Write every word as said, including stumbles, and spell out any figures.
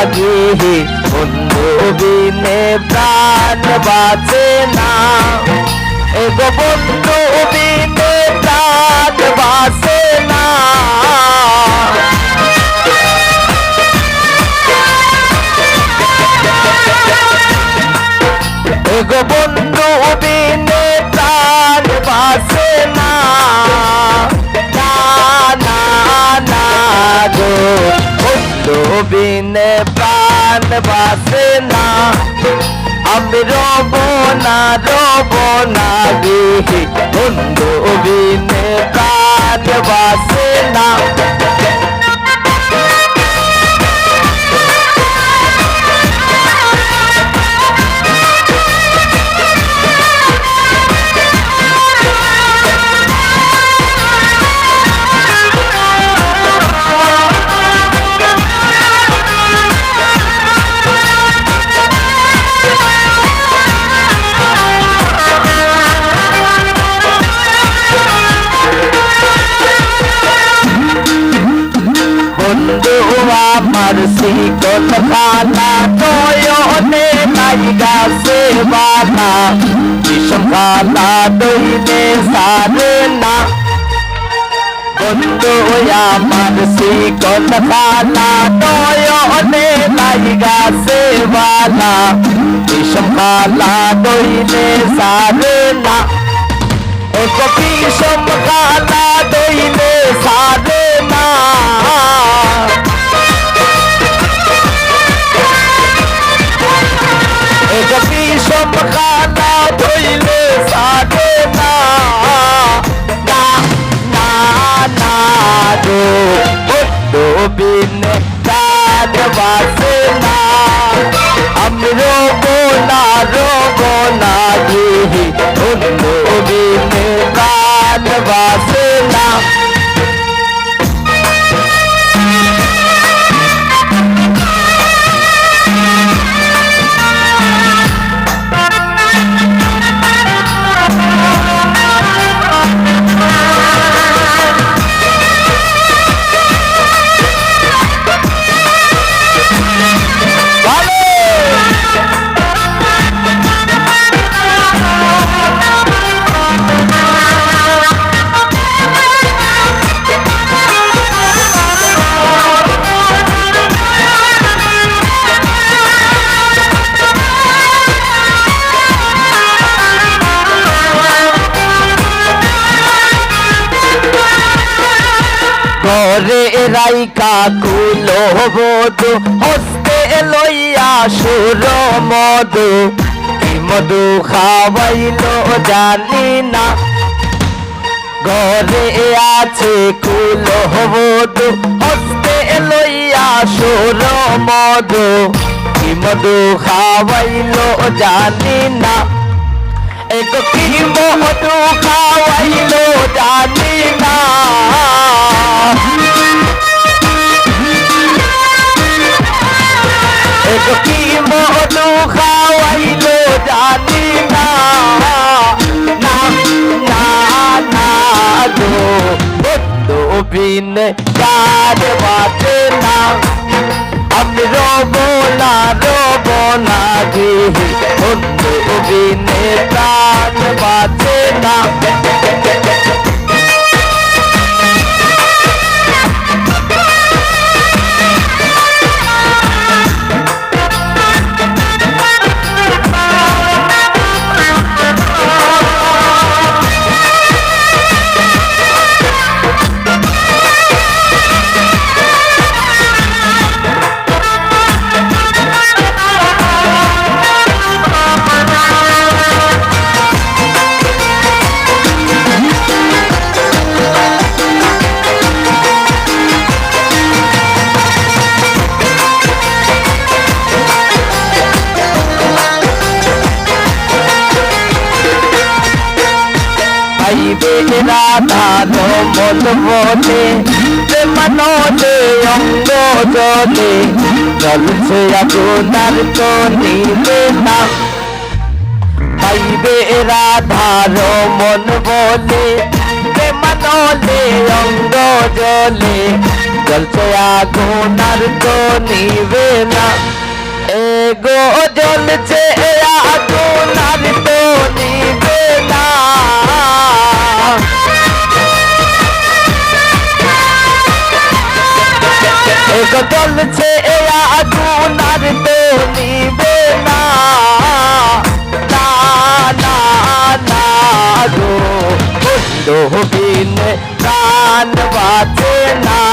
লাগি, বন্ধু বিনে প্রাণ বাঁচে না। এগো বন্ধু বিনে প্রাণ বাঁচে না। এগো বন্ধু বিনে প্রাণ বাঁচে না। না, না, না গো, বন্ধু বিনে প্রাণ বাঁচে না। আমি রব না, রব না গো, বন্ধু বিনে প্রাণ বাঁচে না। বন্ধু আমার চিকন কালা, নয়নে নাই গাছে বালা, বিষম কালা দইলে সারে না। বন্ধু আমার চিকন কালা, নয়নে নাই গাছে বালা, বিষম কালা দইলে সারে না। এগো বিষম কালা দইলে সারে না। এগো বিষম কালা দইলে সারে না। না, না, না গো, বন্ধু বিনে প্রাণ বাঁচে না। আমি রব না, রব না গো, বন্ধু বিনে প্রাণ বাঁচে না। ঘরে রাইখা কুলবধূ, হস্তে লইয়া সুর মধু, কি মধু খাওয়াইল জানি না। ঘরে আছে কুলবধূ, হস্তে লইয়া সুর মধু, কি মধু খাওয়াইল জানি না। এগো কি মধু খাওয়াইল জানি না। এগো কি মধু খাওয়াইল জানি না। না, না, না গো, বন্ধু বিনে প্রাণ বাঁচে না। আমি রব না, রব না গো, বন্ধু বিনে প্রাণ বাঁচে না। পাইবে রাধা রমন বনে, প্রেমানলে অঙ্গ জলে, জ্বলছে আগুন আর তো নিবে না। পাইবে রাধা রমন বনে, প্রেমানলে অঙ্গ জলে, জ্বলছে আগুন আর তো নিবে না। এগো জ্বলছে আগুন আর তো নিবে না। এগো জ্বলছে আগুন আর তো নিবে না। না, না, না গো, বন্ধু বিনে প্রাণ বাঁচে না।